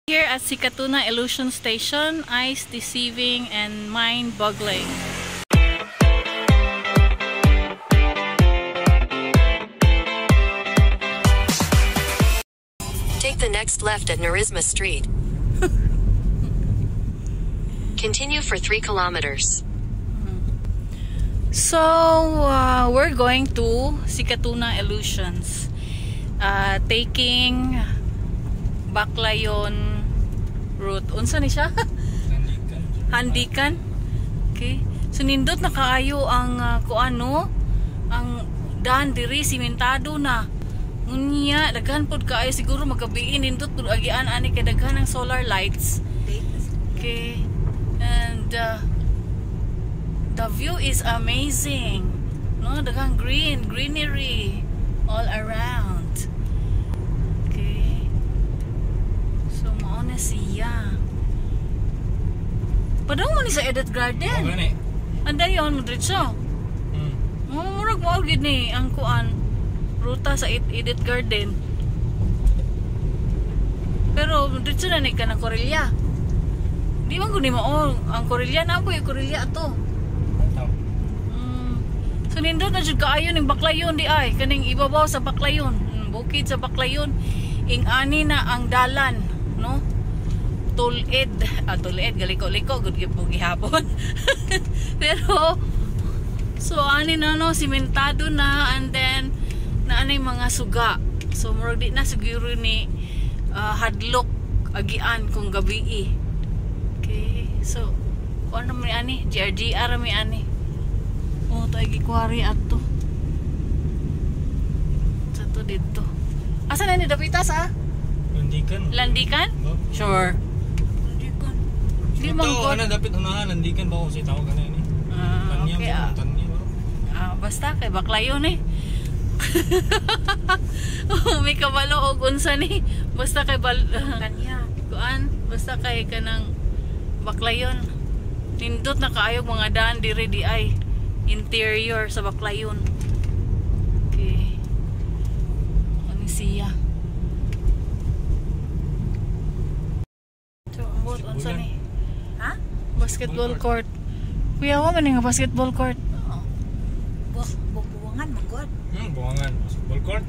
Here at Sikatuna Illusion Station, eyes deceiving and mind-boggling. Take the next left at Narisma Street. Continue for 3 kilometers. So, we're going to Sikatuna Illusions. Taking Baclayon route. Unsa ni siya? Handikan. Handikan. Okay. So nindot na kaayo ang kuano ang daan diri, simentado na. Unya daghan pod kaayo, siguro magabiin nindot pud agian ani kay daghan ang solar lights. Okay. And the view is amazing. No, daghang greenery all around. Okay. So mao na siya. Padung mo ni sa Edith Garden. Oh, gani. Andayon mo diretso. Murag mao gid ni ang kuan ruta sa Edith Garden. Pero diretso na ni ka ng Corella. Di man gud ni mao ang Corella, na po yung Corella ato. So nindot na jud kaayo ning Baclayon di ay kaning ibabaw sa Baclayon, bukid sa Baclayon. Ing-ani na ang dalan, no? Tulid, tulid galiko-liko gud gihapon. Pero so ani na no, simentado na, and then naanay mga suga. So murag di na siguro ni hadlok agian kung gabii. Okay, so kuan man ani GRGR mi ani. Oh, tayo gikwari ato. Sa to dito. Asa na ni dapita sa? Landikan. Landikan? Oh. Sure. Landikan. Di man Ito, ko. ano, dapat unahan, Landikan ba kung sa tawag ano yun eh? Ah, okay. Tanya, Basta kay Baclayon eh. May kabalo og unsa ni. Basta kay Tanya. Kuan, basta kay kanang Baclayon. Nindot na kaayog mga daan diri di ay interior sa Baclayon. Okay. Ano siya? So, ambot unsa ni? Ha? Basketball court. Kuya, wa man nga basketball court. Oo. Buwangan man god. Buwangan. Basketball court.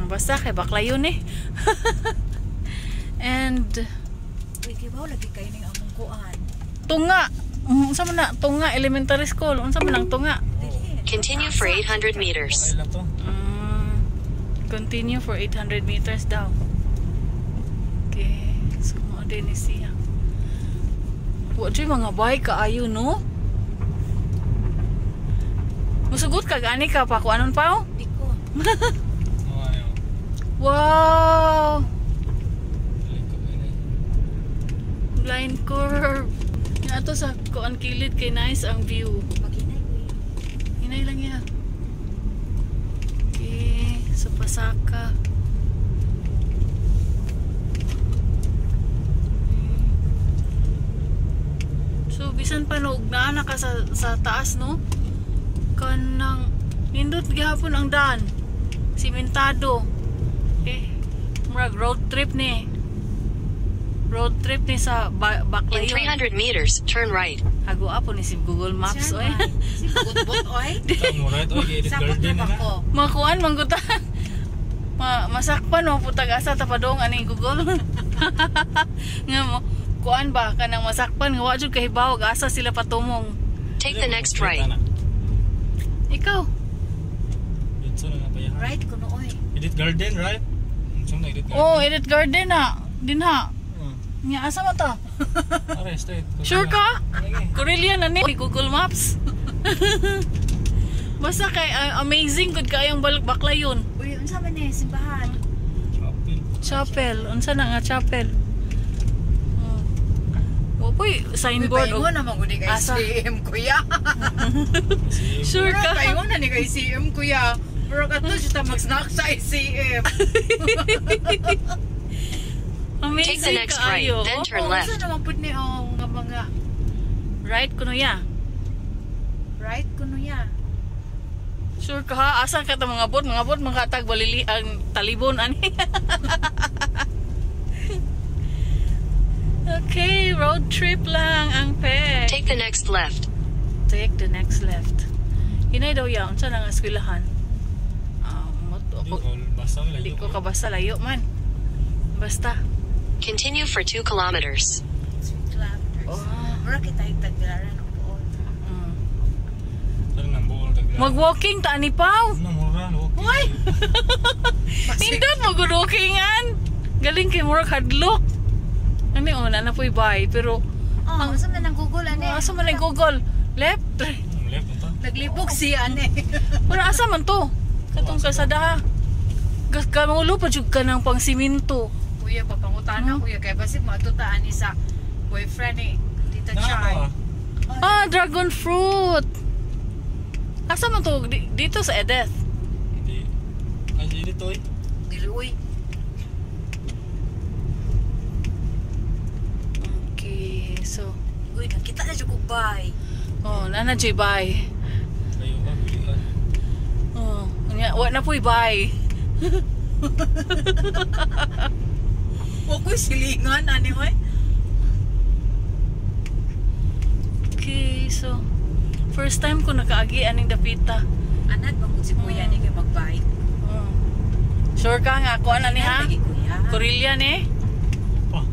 Basta kay Baclayon eh. And uy, kibaw lagi kayo ning among kuan. Tunga. Unsa man na Tunga Elementary School? Unsa man ang Tunga? Continue for 800 meters. Okay lang to. Continue for 800 meters daw. Okay. So mao din ni siya. Wa jud mga bike kaayo no? Musugot ka gani ka pa kuanon pa oh? Di ko. Wow! Blind curve. Nga ato sa kuan kilid kay nice ang view. Paghinay ko. Hinay lang ya. Okay, so pasaka. So bisan pa no naa na ka sa taas no. Kanang nindot gihapon ang daan. Simentado. Okay. Murag road trip ni. Road trip ni sa Baclayon. In 300 meters, turn right. Hago po ni si Google Maps oy. Si Bot oy. Right oy, Edith Garden na. Makuan mangguta. Masakpan mo putag asa ta padong aning Google. Nga mo kuan ba kanang masakpan nga wa jud kahibaw asa sila patumong. Take the next right. Ikaw. Dito na pa. Right kuno oy. Edith Garden, right? Unsa na Edith Garden? Oh, Edith Garden na. Dinha. Nya asa man ta? Are, straight. Sure ka? Corella na ni Google Maps. Basta kay amazing gud kaayong Baclayon. Uy, unsa man ni simbahan? Chapel. Chapel. Unsa na nga chapel? Oh. Wa signboard. Uy, paingon naman gud ni kay CM kuya. Sure ka? Paingon na ni kay CM kuya. Pero kato siya mag-snack sa ICM. Amazing. Take the next right, then turn left. Unsa naman pud ni ang mga right kuno ya? Right kuno ya. Sure ka ha? Asa ka ta mga bot? Mga bot mga tag balili ang talibon ani. lang ang peg. Take the next left. Take the next left. Hinay daw ya, unsa na nga eskwelahan? Ah, moto Di ako. ko basta layo. Di ko kabasta, layo man. Basta. Continue for 2 kilometers. 3 kilometers. Oh. Mura kita yung taglaran o buon. Pero nang buol taglaran. Mag-walking ta ani Pau. Ano mura no? Uy! Nindot mo good walkingan. Galing kay murag hadlok. Ani oh, na po'y bye pero Oh, asa man ang Google ani? Asa man ang Google? Left. Left na ta. Naglibog siya ane. Pero asa man to? Katong kalsada ha. Gas kamulo pa jud ka ng pangsiminto. Kuya, papangutana kuya kay basig maadto ani sa boyfriend ni Tita Na Chai. ah. Ah, dragon fruit. Asa man to? Dito sa Edith. Hindi. Ay dito eh. Dili uy. Okay, so Uy, nakita na jud ko bay. oh, nana jud bye. Layo ka bilian. Oh, nya wa na po'y bye. Wa ko'y silingan ani oy. Okay, so first time ko nakaagi aning dapita. Anad man gud si kuya ni kay magbike. Oh. Sure ka nga ako ana ni ha? Lagi kuya. Korilya ni? Pa.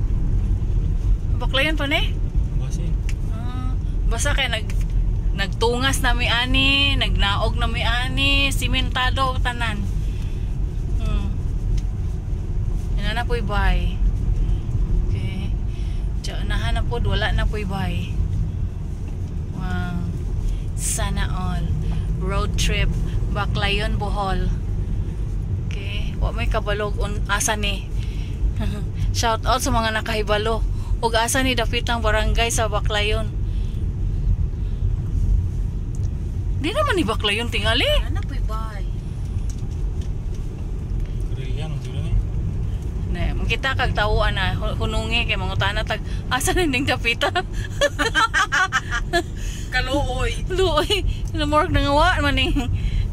Baklayan pa ni? Basin. Ah, basta kay nagtungas na mi ani, nagnaog na mi ani, simentado tanan. Yan na po'y bay. Okay. Diyan na po, wala na po'y bay. Wow. Sana all. Road trip, Baclayon, Bohol. Okay. Wa may kabalog on asa ni. Shout out sa mga nakahibalo. Ug asa ni dapitang barangay sa Baclayon. Di naman ni Baclayon tingali. Ana po'y bay. Korilya no siguro ni. Na, makita kag tawuan na hunungi kay mangutana tag asa na ning dapita. Kaluoy. Luoy, murag nangawa man ning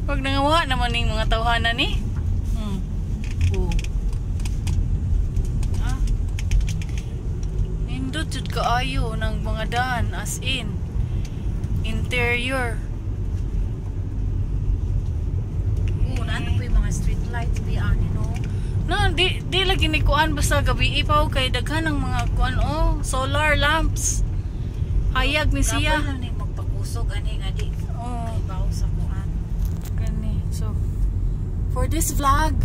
murag nangawa naman ning mga tawhana ni. Oh. Ah. Nindot jud kaayo ng mga daan, as in interior. Oo, na po'y mga street lights bi ani no. No, di lagi ni kuan basta gabi ipaw kay daghan ng mga kuan oh, solar lamps. Hayag ni siya. Gabay lang ni magpakusog ani nga di Oh. kay baw sa kuan. Gani. So, for this vlog,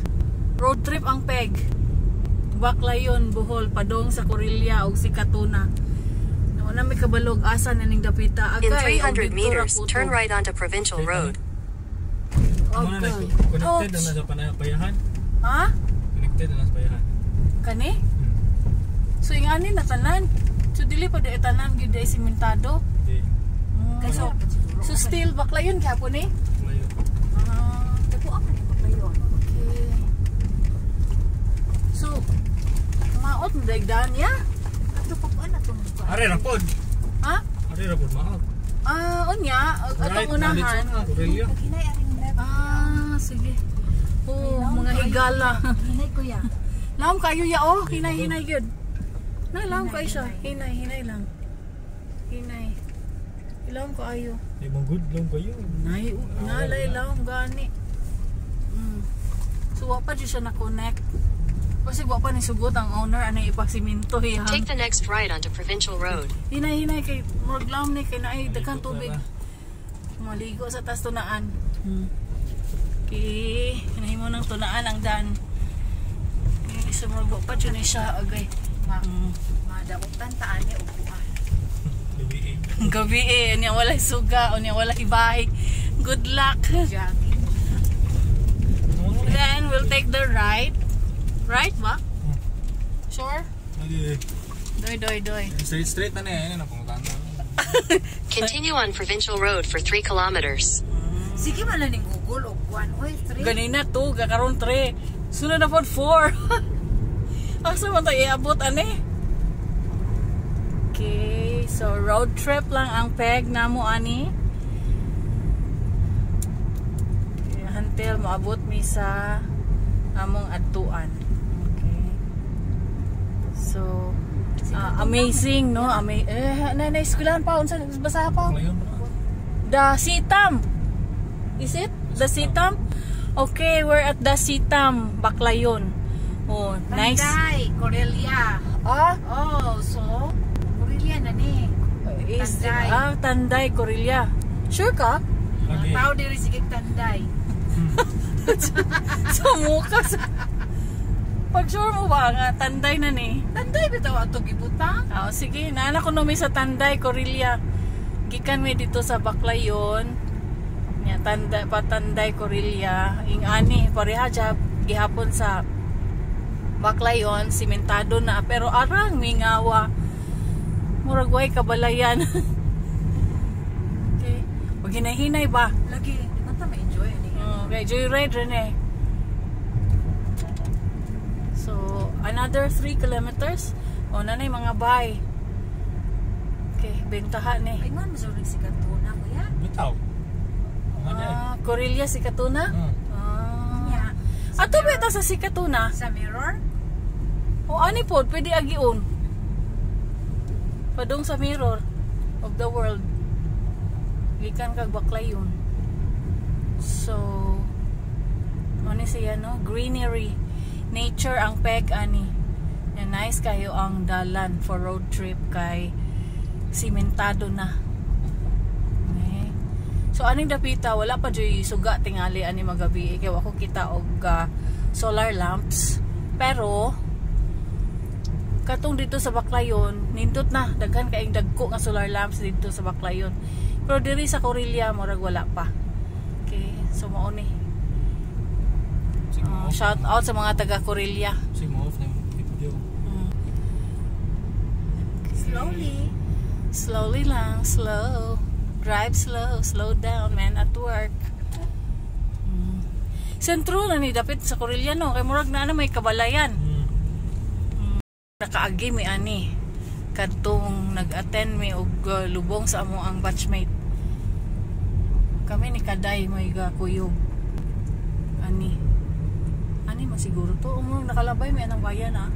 road trip ang peg. Baclayon, Bohol, padong sa Corillia ug si Katuna. Wala may kabalog asa na ning dapita. In Agay, og 300 didto ra meters, po to. turn right onto Provincial Road. Muna na Okay. connected na sa payahan. Ha? Connected na sa payahan. Kani? So ingani na tanan. So dili pa di tanan gyud ay simentado. Di. So still Baclayon gyapon eh. Layo. Ah, Dako man ni Baclayon. Okay. So maot mo daigdan ya? Ato pa kuan atong kuan. Are ra pod. Ha? Are ra pod maot. Ah, unya, atong Right, unahan. na Korilya. Paghinay aring left. Ah, sige. Oh, mga higala. Hinay kuya. Laom kayo ya oh, hinay-hinay gyud. Na laom kayo siya. Hinay, hinay lang. Hinay. Ilawom ko ayo. Di mo good long kayo. Nay, nalay laom gani. So wa pa jud siya na-connect. Kasi wa pa ni sugot ang owner anay ipasiminto ya. Take the next right onto Provincial Road. Hinay hinay kay murag laom ni kay naay daghan tubig. Maligo sa tas tunaan. Okay, hinay mo ng tunaan ang dan. Okay, so murag wa pa jud ni siya agay. Madautan ta ani og kuan. Gabi eh. Gabi eh, niya walay suga, o niya walay bahay. Good luck. Jogging. Then we'll take the right. Right ba? Sure? Lagi. Doy, doy, doy. Straight straight na ni, ano na pangutan na. Continue on Provincial Road for 3 kilometers. Sige man lang ning Google og kuan oy, 3. Ganina 2, gakaron 3. Sunod na pod 4. Asa man tayo iabot ani? Okay, so road trip lang ang peg namo ani. Okay, until maabot mi sa among adtuan. Okay. So, Siguro Ah, amazing, no? Eh, na na eskwelahan pa unsa basa pa? Baclayon pa na. The Sitam. Is it? The Sitam? Okay, we're at the Sitam, Baclayon. Oh, nice. Tanday, Corelia. Ah, Oh, so Corelia na ni. is Tanday. Ah, Tanday, Corelia. Sure ka? Lagi. Ang tao diri sige Tanday. Sa mukha sa. Pag sure mo ba nga Tanday na ni? Tanday bitaw ato gibutang. Ah, sige, naana ko numi sa Tanday, Corelia. Gikan mi dito sa Baclayon. Nya Tanday pa Tanday, Corelia. Ing ani pareha jab gihapon sa Baclayon, simentado na pero arang mingawa. Murag way kabalayan. Okay. Pag hinahinay ba? Lagi, di man ta ma-enjoy ani. Okay, joyride rin eh. So, another 3 kilometers. O, nanay mga bay. Okay, bentahan eh. Ay man masud si Katuna, kuya. Bitaw. Mga di ay. Ah, Corelia, Sikatuna? Ah. Nya. Ato ba ito sa Sikatuna? Sa mirror? O ani po, pwede agion. Padung sa mirror of the world. Gikan kag Baclayon. So, ano siya, no? Greenery. Nature ang peg ani. Yan, nice kayo ang dalan for road trip kay simentado na. Eh. So aning dapita wala pa joy suga tingali ani magabi kay wa ko kita og solar lamps. Pero katong dito sa Baclayon, nindot na daghan kaayong dagko nga solar lamps dito sa Baclayon. Pero diri sa Corelia murag wala pa. Okay, so mao ni. Sige mo off. Shout out sa mga taga Corelia. Sige mo off na yung video. Slowly. Slowly lang, slow. Drive slow, slow down, man at work. Sentro na ni dapit sa Corelia, no, kay murag na may kabalayan. Nakaagi mi ani kadtong nag-attend mi og lubong sa amo ang batchmate. Kami ni Kaday may kuyog. Ani. Ani man siguro to. Umurong nakalabay mi anang bayan ah.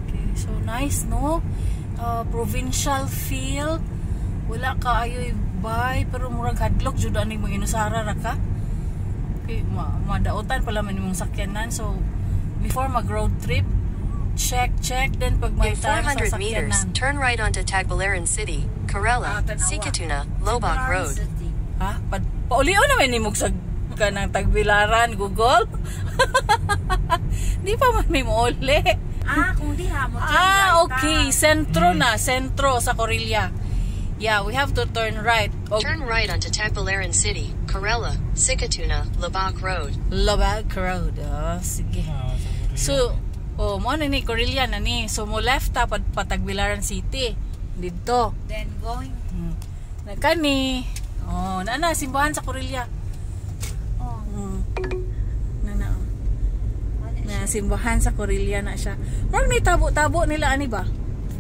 Okay, so nice, no? Provincial feel. Wala ka ayoy bay pero murag hadlok jud ani mo inusara ra ka. Okay, madautan pala man imong sakyanan. So before mag road trip, check check then pag may In time sa 400 meters, sakyanan. turn right onto Tagbilaran City, Corella, Ah, tanawa. Sikatuna, Loboc Road. City. Ha? Paulion naman ni sa kanang Tagbilaran, Google. Di pa man may muuli. Ah, kung di ha mo turn Ah, right okay. ta. Sentro na. Sentro sa Corelia. Yeah, we have to turn right. O Turn right onto Tagbilaran City, Corella, Sikatuna, Loboc Road. Loboc Road. Oh, sige. Ah, sa Corelia. So, oh, mo na ni Corelia na ni. So, mo left ta pa Tagbilaran City. Dito. Then going Nagkani. Oh, na na simbahan sa Corelia. Oh, Na na. Oh. ano Na siya? simbahan sa Corelia na siya. Murag ni tabo-tabo nila ani ba?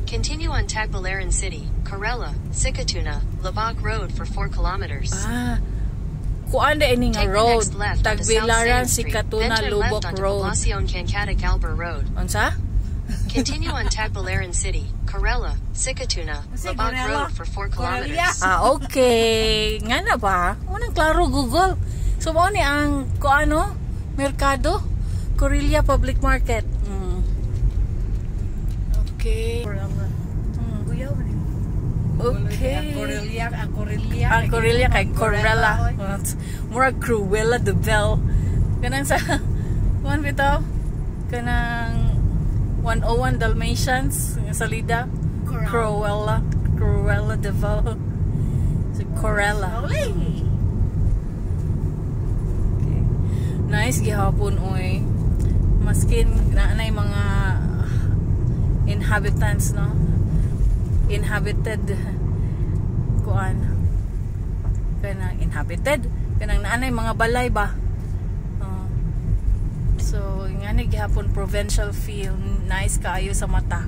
Continue on Tagbilaran City, Corella, Sikatuna, Loboc Road for 4 kilometers. Ah. Kuan da ini nga Take the road. next left onto South Tagbilaran Sand Street, then Sikatuna turn Lubok left onto Road. Poblacion Kankatac Albur Road. Unsa? Continue on Tagbilaran City, Corella, Sikatuna, Kasi Loboc Corella. Road for 4 Corella. kilometers. Ah, okay. Nga na ba? Unang klaro Google. So mao ni ang kuano merkado Corelia Public Market. Okay. Kuya, man. Okay. Ang Corelia, ang Corelia. Ang Corelia kay Corella. oy. Murag Cruella de Vil. Kanang sa kuan bitaw? Kanang 101 Dalmatians nga salida. Cruella. Cruella de Vil. Si Corella. Slowly. Okay. Nice gihapon oy. Maskin na nay mga inhabitants, no? Inhabited kuan kanang inhabited kanang naanay mga balay ba. Oh. So ngani gihapon provincial feel, nice kaayo sa mata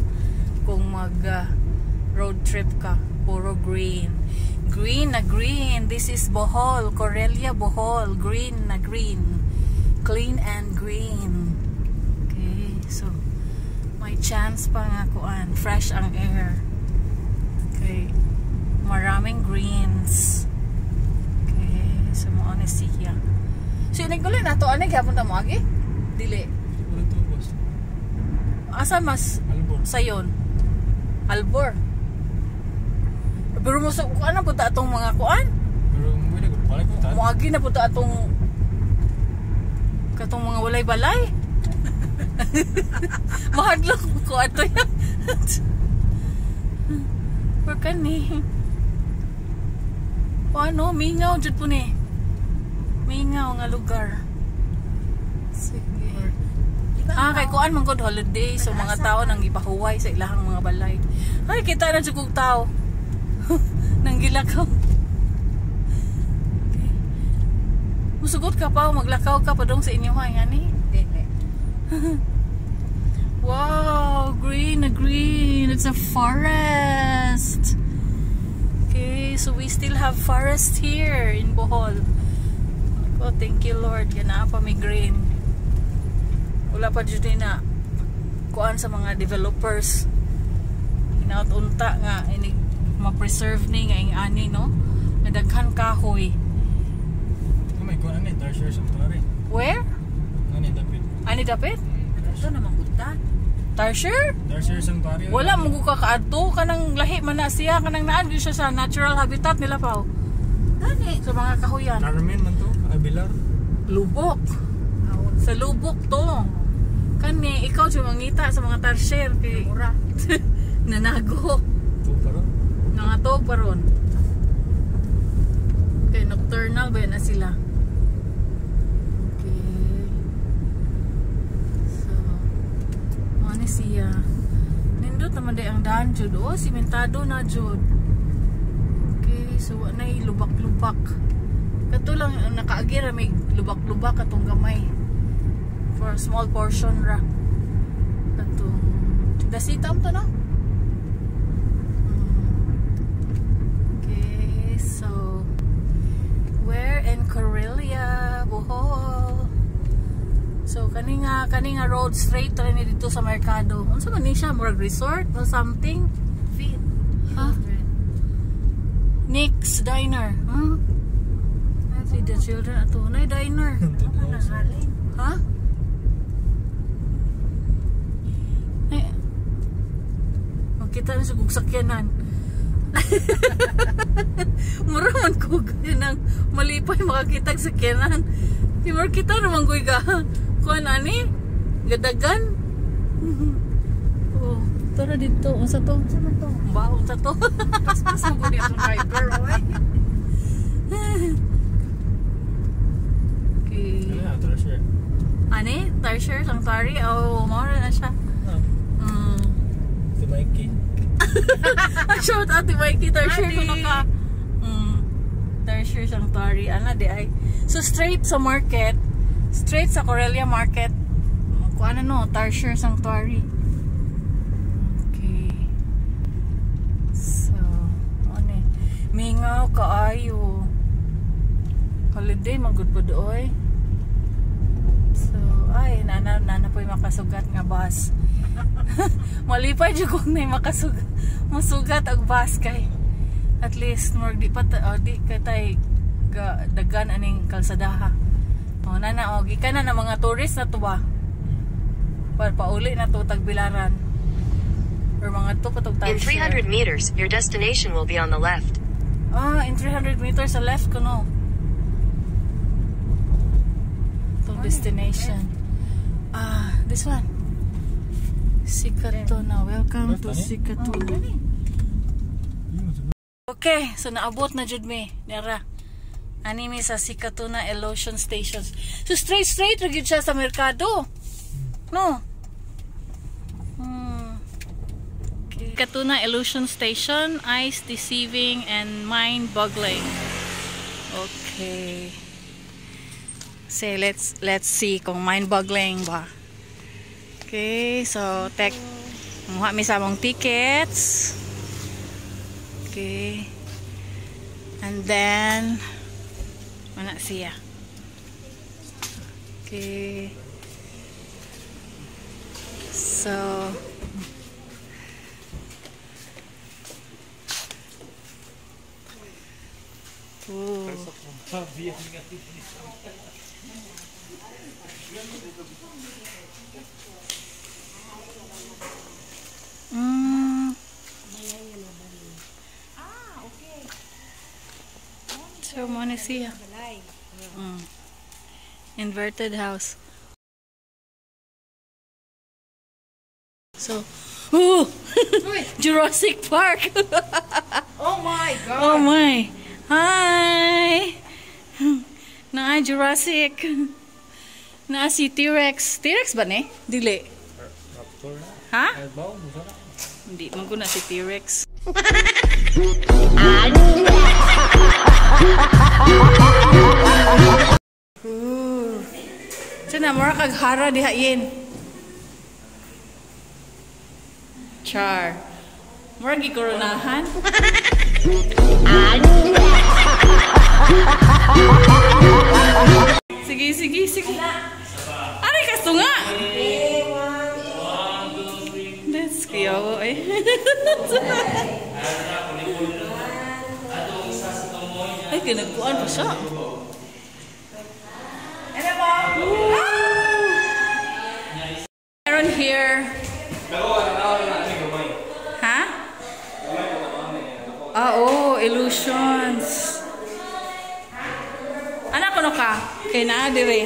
kung mag road trip ka, puro green, green na green. This is Bohol, Corelia, Bohol, green na green, clean and green. Okay, so may May chance pa nga kuan, fresh ang air. Okay. Maraming greens. Okay, so mao ni siya. So naguli na to ani gyapon ta mo agi? Dili. Wala to, boss. Asa mas Albor. Sayon? Albor. Pero mo sa kuan na punta atong mga kuan? Pero pwede ko balik ko ta. Moagi na punta atong katong mga walay balay. Mahadlok ko ato yan. Pero kani. Paano? Mingaw jud po ni. Mingaw nga lugar. Sige. Ah, kay kuan man gud, holiday, so mga tao nang gipahuway sa ilahang mga balay. Ay, kita na jud kog tao nang gilakaw. Okay. Musugot ka pa, maglakaw ka pa dong sa inyo hay ani. Dili. Wow, green na green. It's a forest. Okay, so we still have forest here in Bohol. Oh, thank you, Lord. Yan na pa may green. Wala pa jud na kuan sa mga developers. Hinaut unta nga inig ma-preserve ni nga ing ani, no. Nga daghan kahoy. Oh my God, ano eh, Tarsier Sanctuary. Where? Ano eh, dapit. Ani dapit? Ito naman kunta. Tarsier? Tarsier Sanctuary. Wala mo ko kakaadto, kanang lahi man na siya, kanang naan gyud siya sa natural habitat nila pa. Gani. Sa mga kahuyan. Carmen man to, Abilar. Lubok. Sa lubok to. Kani ikaw jud mangita sa mga tarsier kay Mura. nanago. To pa ron. Mga to pa ron. Kay nocturnal ba yan na sila? Okay. So, mao ni siya. Nindot naman day ang daan jud. Oh, simentado na jud. Okay, so wa nay lubak-lubak. Kato lang ang nakaagi ra may lubak-lubak katong gamay. For a small portion ra. Katong Dasitam to, no? Okay, so we're in Corella, Bohol. So kani nga road, straight ra ni dito sa merkado. Unsa man ni siya, murag resort or something? Feed. Ha? Children. Nick's Diner. See the children ato na diner. Ano na halin? Ha? Ay, makita na sa kong sakyanan. Mura man ko nang malipay makakita og sakyanan. Di mura kita naman ko'y ga. Kuan ani? Gadagan. Oh, tara dito. Unsa to? Unsa man to? Baho sa to. Paspas mo gud itong driver, oy. Okay. Ano yan, Tarsier. Ani? Tarsier Sanctuary? Oh, mao na siya. Ah, si Mikey. Shout out to Mikey Tarsier Ate. kung naka Tarsier Sanctuary ana di ay. So straight sa market, straight sa Corella Market. Kung ano no, Tarsier Sanctuary. Okay. So, ano eh. Mingaw kaayo. Holiday man gud po doy. So, ay, nana nana po'y makasugat nga bus. Malipay jud kung nay makasugat masugat og bus kay at least more di pa ta, oh, di ka tay ga, dagan aning kalsadaha. Oh, nana oh, gikan na ng mga tourist na to ba? Pa pauli na to Tagbilaran. Or mga to patog In 300 meters, your destination will be on the left. Ah, in 300 meters sa left ko, no. Itong destination. Ah, this one. Sikatuna. Welcome to Left, ani? Sikatuna. Yun, Okay, so naabot na jud mi. Nera. Ani mi sa Sikatuna Elusion Station. So straight straight ra gyud siya sa merkado. No. Okay. Sikatuna Elusion Station, eyes deceiving and mind boggling. Okay. Say let's see kung mind boggling ba. Okay, so tek muha mi sa among tickets. Okay. And then, wala siya. Okay. So, Ooh. So, mao na siya. Inverted house. So, ooh! Jurassic Park! Oh my God! Oh my! Hi! Naa Jurassic. Naa si T-Rex. T-Rex ba ni? Dili. Raptor na. Ha? Ay, bawo, musa na. Hindi, man na si T-Rex. Ooh. Sana, mura kag hara diha yin. Char. Mura gikoronahan. Sige, sige, sige. Aray, kasto nga! That's kuyawa eh. Ay, kinagkuan pa siya. Ooh. Meron here. Ha? Ah, oh, illusions. Anak ko no ka? Kay naa dire.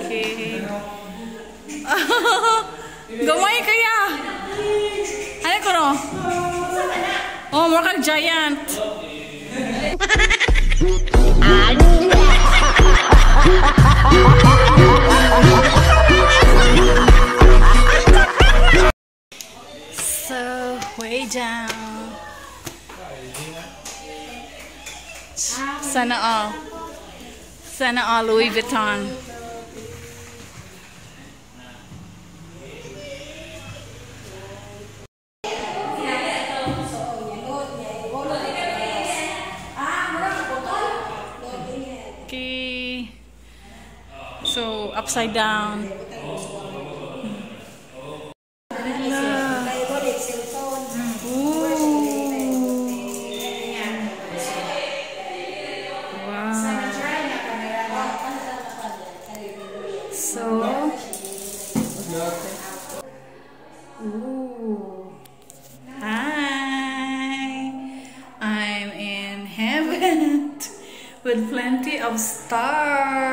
Okay. Gamay kaya. Ano ko no? Oh, mura kag giant. So, way down. Sana all. Sana all Louis Vuitton. Okay. So, upside down. Hala. Ooh. Wow. So, ooh. Hi. I'm in heaven with plenty of stars.